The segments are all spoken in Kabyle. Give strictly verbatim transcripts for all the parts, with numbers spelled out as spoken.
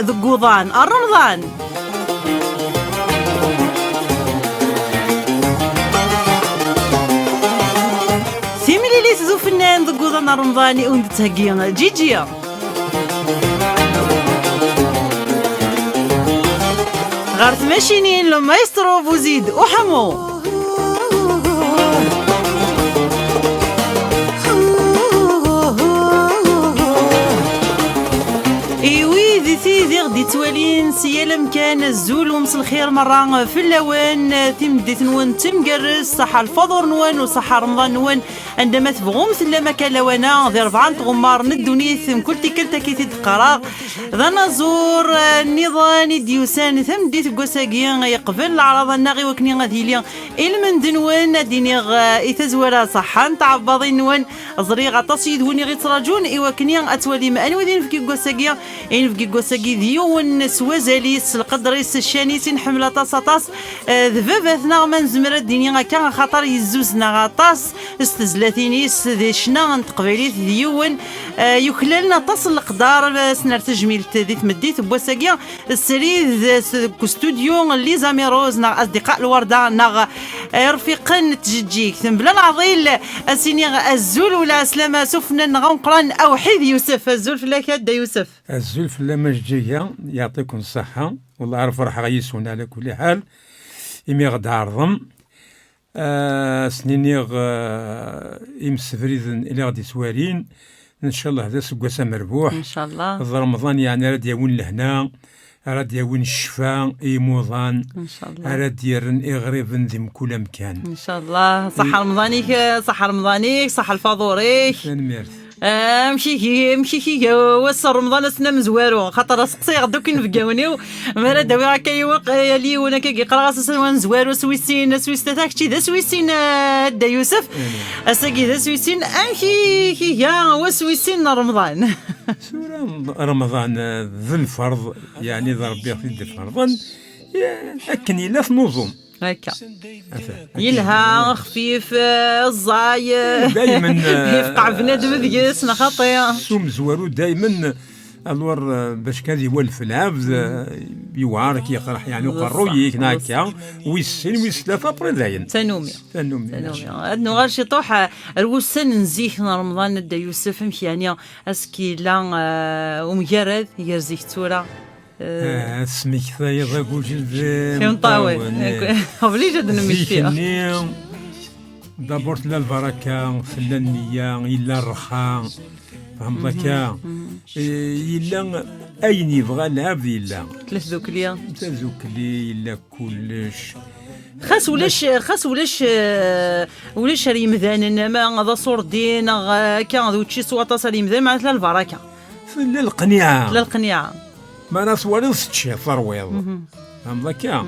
Deg uḍan n Remḍan. Timlilit d ufennan deg uḍan n Remḍan i wen-d-tettheggi Gigi. Ɣer tmacinin, le maestro Buzid Uḥamu. I wid, tid i ɣ-d-ittwalin si yal amkan, azul u mselxir merra fell-awen, timeddit-nwen d timgerrest, ṣaḥa lfaḍur-nwen u ṣaḥa remḍan-nwen, anda ma tebɣum tellam akka lawan-a, di rebɛa n tɣemmar n ddunit, mkul tikkelt akka i t-id-qqareɣ, d anaẓur, eh, nniḍen i d-yusan tameddit n wass-agi, yeqbel leɛraḍ-nneɣ i wakken ad yili i lmend-nwen, ad d-iniɣ, eh, i tazwara ṣaḥḥa n tɛebbaḍin-nwen. Ẓriɣ aṭas yid-wen i ɣ-ittraǧun i wakken ad twalim anwa d inebgi n wass-agi. Inebgi n wass-agi d yiwen s wazal-is, s lqedr-is, s ccan-is i nḥemmel aṭas, aṭas. Eh, d baba-tneɣ, ma nezmer ad d-nini akka, axaṭer yezzuzen-aɣ aṭas s tezlatin-is, di ccna n teqbaylit, d yiwen, eh, yuklalen aṭas n leqder, eh, s ner tajmilt di tmeddit n wass-agi. Srid s-, deg ustudyu n Les Amis Roses neɣ Asdiqa Lwarda neɣ, eh, Irfiqen n Tjeǧǧigt. Mebla leɛḍil, ad s-iniɣ azul u lɛeslama s ufennan-nneɣ ameqqran Awḥid Yusef. Azul fell-ak a Dda Yusef. Azul fell-am a Jeǧǧiga, yeɛṭikum ṣṣeḥḥa. Wellah ar ferḥeɣ yis-wen ɛla kulli ḥal, imi ɣ-d-ɛerḍem. Ah, s-niniɣ, ah, imsebriden i ɣ-d-ittwalin, ncallah d aseggas amerbuḥ. Ncallah. D Remḍan, yeɛni ara d-yawin lehna, ara d-yawin ccfa i imuḍan, ncallah, ara d-yerren iɣriben di mkul amkan. Ncallah. Ṣaḥa Remḍan-ik, ṣaḥa Remḍan-ik, ṣaḥa lfaḍur-ik. Tanemmirt. Amek i, amek i iga wass n Remḍan, ass-nni amezwaru? Xaṭer aseqsi-yaɣ-d akk inebgawen-iw. Mi ara d-awiɣ akka yiwen, yal yiwen akka i yeqqar-as ass-nni amezwaru, ass wis sin, ass wis tlata, kečči d ass wis sin, a Dda Yusef. Ass-agi d ass wis sin, amek i, i iga wass wis sin n Remḍan? Tura Remḍan, eh, d lferḍ, yeɛni d Rebbi i ɣ-t-id-iferḍen, eh, akken yella tnuẓum. Akka. Ata. Yelha, xfif, eh, ẓẓay, eh, daymen, eh, yefqeɛ bnadem deg-s, neɣ xaṭi? S umezwaru daymen, alors, eh, bac kan ad iwalef lɛebd, eh, yewɛer ad k-yeqreḥ, yeɛni, uqerruy-ik, neɣ akka. Wis sin, wis tlata, après dayen. Tanumi. Tanumi. Tanumi. Ad nuɣal ciṭuḥ, eh, ar wussan n zik n Remḍan, a Dda Yusef, amek yeɛni ass-agi yella, eh, umgarad gar zik d tura? Eh, ad tesmektayeḍ agujil d imeṭṭawen. Imeṭṭawen, eh. Obligé ad nemmekti. Zik-nni, d'abord tella lbaraka, tella nniya, yella rrxa, fehmeḍ akka? Eh, yella ayen yebɣa lɛebd yella. Tella tdukli. Tadukli, yella kullec. Xas ulac, xas ulac, eh, ulac ar yimdanen, ama d aṣurdi, neɣ, eh, akka, d učči s waṭas ar yimdanen, meɛna tella lbaraka. Tella lqniɛa. Tella lqniɛa. Mi ara twaliḍ teččiḍ, terwiḍ. Fehmeḍ akka?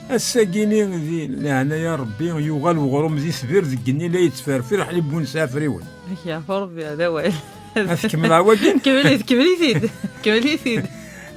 Ass-agi-ni di leɛnaya Rebbi yuɣal weɣrum d itbir deg igenni la yettferfir ḥlib bu nesɛa afriwen. Ak yeɛfu Rebbi, d awal. Ad tkemmleḍ wagi? Kemmel-it, kemmel-it-id. Kemmel-it-id.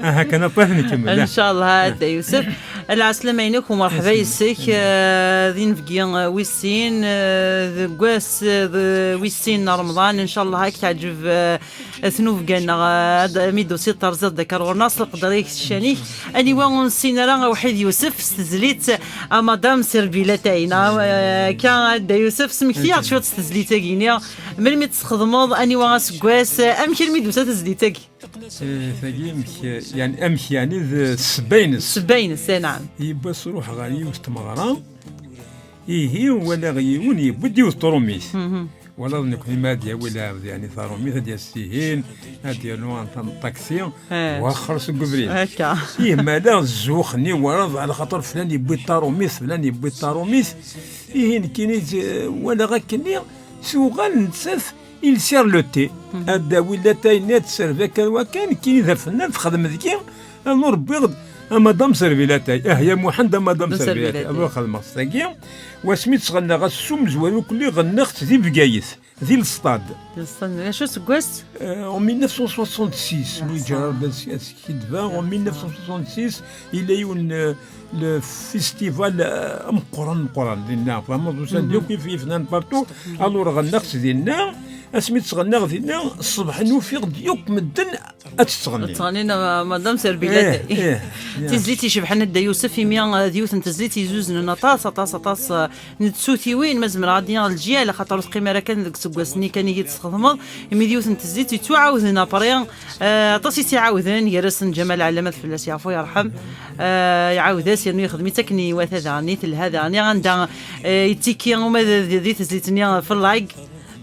Aha, kan aṭas nkemmel, ah. Ncallah, a Dda Yusef. Lɛeslama-inek u merḥba yes-k, eh, d inebgi, eh, wis sin, eh, deg wass, eh, d wis sin n Remḍan. Ncallah ad k-teɛǧeb, eh, tnubga-nneɣ, eh, ad, mi d-tusiḍ terẓiḍ-d akka ɣur-neɣ s leqder-ik, s ccan-ik. Aniwa ur nessin ara a Wḥid Yusef s tezlit a Madame Serbilatay, neɣ, eh, akka a Dda Yusef, smekti-yaɣ-d cwiṭ s tezlit-agi-nni. Melmi tt-txedmeḍ, aniwa aseggas, eh, amek almi d-tusa tezlit-agi? Eh, tagi amek, eh, yeɛni, amek yeɛni d ssebba-ines? Ssebba-ines, eh, naɛam. Yiwwas ruḥeɣ ɣer yiwet tmeɣra, ihi walaɣ yiwen yewwi-d yiwet trumit. Walaɣ nekkni ma ad yawi lɛebd, yeɛni, tarumit, ad d-yas ihin, ad d-yernu anta n ṭaksi, eh, waxer seg ubrid. Akka. Ih, ma la zzux-nni walaɣ, ɛla xaṭer flan yewwi-d tarumit, flan yewwi-d tarumit. Ihi nekkini, eh, walaɣ akkenni, tuɣal nettat il sert le thé. Ad d-tawi latay-nni, ad tservi akka d wakka, nekkini d afennan, texdem deg-i, anu rebbiɣ-d a Madame Servi latay. Ah, ya Muḥend, a Madame Servi latay. Anu xedmeɣ s tagi, wasmi tt-ɣennaɣ ass s umezwaru, kulli ɣennaɣ-tt di Bgayet, di lestad. Di lestad, acu seggas? Euh, en mille neuf cent soixante-six, mi ǧǧa Rebbi ad s-, ad s-kidbeɣ, en mille neuf cent soixante-six, yella yiwen, euh, le festival, euh, ameqqran, meqqran, dinna. Fehmeḍ, usan-d yakk yif-, yifnan partout. Alors, ɣennaɣ-tt dinna, Asmi ttɣenniɣ dinna, ṣṣbeḥ-nni ufiɣ-d yakk medden ad ttɣennin. Ttɣennin, a Madame Serbilat. Ih, ih, ih. Tizlit icebḥen a Dda Yusef, imi, eh, d yiwet n tezlit yezuznen aṭas, aṭas, aṭas, eh, n tsutiwin, ma zemreɣ ad d-iniɣ leǧyal, axaṭer ur teqqim ara kan deg useggas-nni kan i yi-d-tesxedmeḍ, imi d yiwet n tezlit yettuɛawden après, eh, aṭas i tt-iɛawden, gar-asen Ǧamal Ɛellam, ad fell-as yeɛfu yerḥem, eh, iɛawed-as, yernu yexdem-itt akken iwata daɣen, i telha daɣen, anda, eh, yettikki uma d, d, di tezlit-nni f like.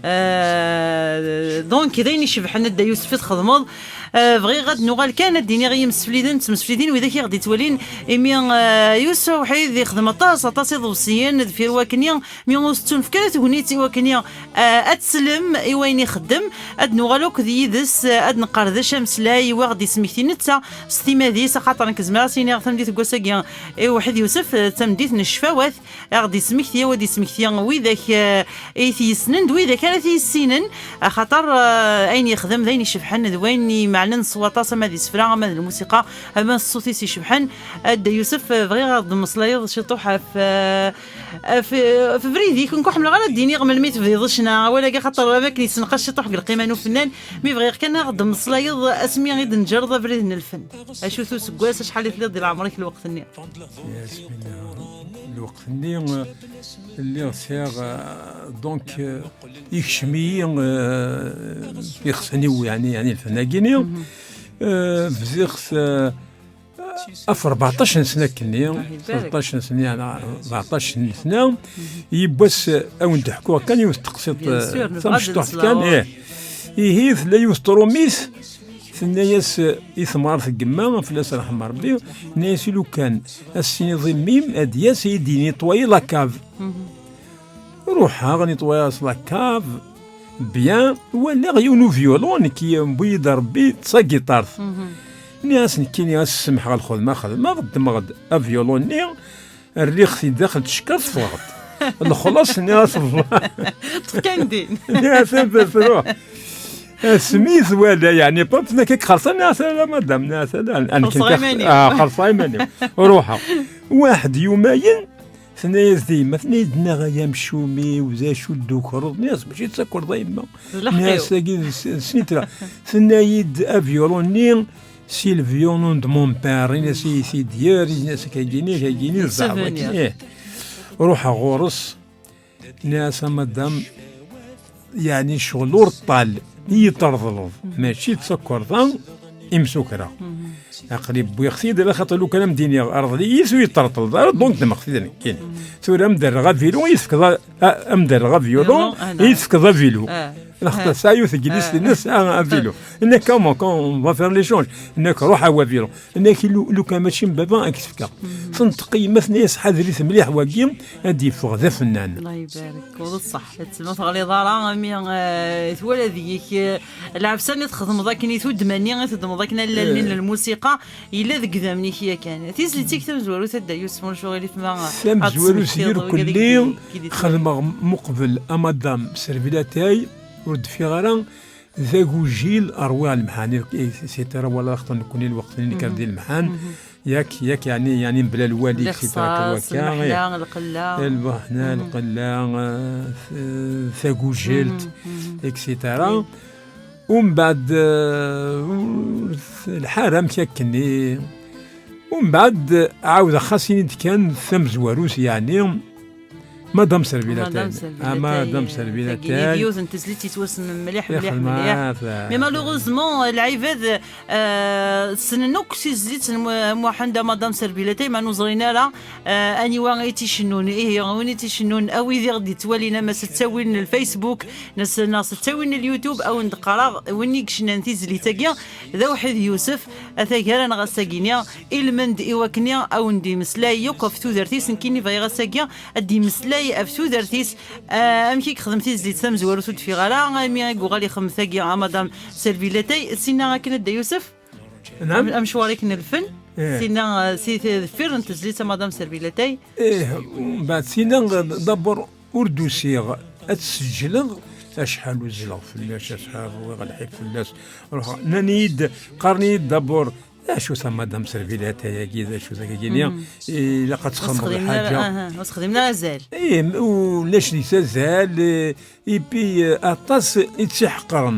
Euh, donc, d ayen icebḥen a Dda Yusef i txedmeḍ. Euh, bɣiɣ ad nuɣal kan ad d-iniɣ i yimsefliden d tmesflidin, widak i ɣ-d-ittwalin, imi, euh, Yusef Awḥid ixdem aṭas, aṭas iḍebsiyen deffir wakkenni, mi ur s-tettunefk ara tegnit i wakkenni, euh, ad teslem i wayen ixeddem, ad nuɣal akk d yid-s, euh, ad nqerdec ameslay i waɣ-d-ismekti netta s timmad-is, axaṭer nekk zemreɣ ad s-iniɣ tameddit n wass-agi i Wḥid Yusef, euh, d tameddit n ccfawat, aɣ-d-ismekti, awa d-ismekti widak, eh, i t-yessnen d widak ara t-yessinen, axaṭer, eh, ayen yexdem d ayen icebḥen, d wayen imeɛnen s waṭas, ama d isefra, ama d lmusiqa, ama s ṣṣut-is icebḥen. A Dda Yusef, eh, bɣiɣ ad d-temmeslayeḍ ciṭuḥ ɣef, eh, ɣef, ɣef ubrid-ik. Nekk ur ḥemmleɣ ara ad d-iniɣ melmi tebdiḍ ccna, awal-agi, axaṭer am akken yessenqas ciṭuḥ deg lqima n ufennan, mi bɣiɣ kan ad d-temmeslayeḍ asmi i d-neǧreḍ abrid n lfen. Acu-t useggas, acḥal i telliḍ di leɛmer-ik lweqt-nni? Yes, lweqt-nni, eh, lliɣ sɛiɣ, eh, donc, eh, ikcem-iyi, eh, ixsen-iw, yeɛni, yeɛni lfen-agi-nni. Eh, bdiɣ s, eh, af rbeɛṭac n sna akkenni, rbeɛṭac n sna, yeɛni, rbeɛṭac n sna, yiwwas, eh, ad wen-d-ḥkuɣ kan yiwet teqsiṭ, eh, tamecṭuḥt kan, ih. Ihi, tella yiwet trumit, tenna-yas i temɣart n yemma, fell-as rrḥem Rebbi, tenna-yas i lukan ad s-tiniḍ i mmi-m, ad d-yas ad yi-d-yinitwayi la cave. Ruḥeɣ, netwayaɣ la cave, bien, walaɣ yiwen uvyulun, nekki yewwi-yi-d Rebbi d tagiṭart. Nniɣ-as nekkini ad s-semḥeɣ lxedma xedmeɣ, ddmeɣ-d avyulun-nni, rriɣ-t-id daxel tcekkart, ffɣeɣ-d. Lexlaṣ, nniɣ-as, ṭṭef kan din. Nniɣ-as, truḥ. Asmi twala, yeɛni, pap, nekk xerṣan, nniɣ-as, ala, madam, nniɣ-as, ala, xerṣeɣ iman-iw. Ah, xerṣeɣ iman-iw. Ruḥeɣ. Waḥed yumayen, tenna-yas-d yemma, tenna-yas-d, nniɣ, ay amcum-iw, d acu d-tukreḍ? Nniɣ-as, mačči d takerḍa, a yemma. Nniɣ-as, agi d s-, d snitra. Tenna-yi-d, avyulun-nni, c'est le violon de mon père, ini-as, i t-id-yerr, ini-as, kagini, kagini, d ddeɛwa, souvenir. Eh. Ruḥeɣ ɣur-s, nniɣ-as, a madam, yeɛni ccɣel ur ṭṭal, i yi-terḍleḍ, mačči d takerḍa i m-sukreɣ. Aql-i wwiɣ-t-id, ala xaṭer lukan am d-iniɣ, rḍel-iyi-t ur yi-terṭleḍ ara, donc ddmeɣ-t-id nekkini. Tura am d-rreɣ avilu, i yi-tefkeḍ a-, a-, am d-rreɣ avilu, i yi-tefkeḍ avilu. Lxeṭṭa tesɛa yiwet n teglist, tenna tesɛa avilu. Nna-k, comment, quand on va faire l'échange? Nna-k, ruḥ a wavilu. Nna-k, lu-, lukan mačči n baba, ad k-t-fkeɣ. Tenṭeq yemma, tenna-yas, ḥader-it mliḥ wagi, ad d-yeffeɣ d afennan. Allah ibarek, u d ṣṣeḥ. Ad tma teɣliḍ ara, ami, eh, twala deg-k, eh, lɛefsa-nni txedmeḍ akken i tuddma-nni, i teddmeḍ akken allalen n lmusiqa, yella deg idammen-ik yakan. Tizlit-ik tamezwarut, a Dda Yusef, ur necɣel i tma, ad tamezwarut tesmektiḍ irkelli, wigad i k-d-, i k-d-, xedmeɣ muqbel a madam Servilatay, ur d-ffiɣ ara, d agujil, rwiɣ lemḥani, et cetera, wala axeṭṭer nekkni lweqt-nni nekk di lemḥan, yak, yak, yeɛni, yeɛni mebla lwali, et cetera, lixṣaṣ, akka, lmeḥna, lqella. Lmeḥna, lqella, eh, t-, tagujilt, et cetera. Umbeɛd, eh, lḥal amek akkenni. Umbeɛd, ɛawdeɣ xas ini-d kan tamezwarut, yeɛni, Madame Servilatay. Madame Servilatay. Ah, Madame Servilatay. Tagi d yiwet n tezlit yettwassnen mliḥ, mliḥ, mliḥ. Mais malheureusement, lɛibad, eh, ssnen akk tizlit n Mu-, Muḥend a Madame Servilatay, ma ur ẓrin ara, eh, aniwa i tt-icennun. Ihi, win i tt-icennun, a wid i ɣ-d-yettwalin, ama s ttawil n Facebook, neɣ s, neɣ s ttawil n YouTube, a wen-d-qqareɣ, win i yecnan tizlit-agi, d Awḥid Yusef, ata gar-aneɣ ass-agi-ni, ilmend i wakken a wen-d-imeslay yakk ɣef tudert-is, nekkini bɣiɣ ass-agi ad d-imeslay ɣef tudert-is, ah, amek i yexdem tizlit tamezwarut ur d-teffiɣ ara, imi i yuɣal ixdem tagi a Madame Servilatay, sinna akken a Dda Yusef. Naam. Am-, amecwar-ik n lfen, eh, sinna, ah, si t-, deffir n tezlit a Madame Servilatay. Eh, mbeɛd sinna, d'abord, ur d-usiɣ ad t-sǧeleɣ, acḥal uzzleɣ fell-as, acḥal rwiɣ lḥif fell-as. Ruḥeɣ, nnan-iyi-d, qqaren-iyi-d d'abord, d Acu ta madame servile, tayagi d acu tagagini, ilaq ad txedmeḍ Ur texdimen ara, lḥaǧa. Aha, ur texdimen ara azal. Ih, ulac di tazal, eh, ipi, eh, aṭas i tt-iḥeqren.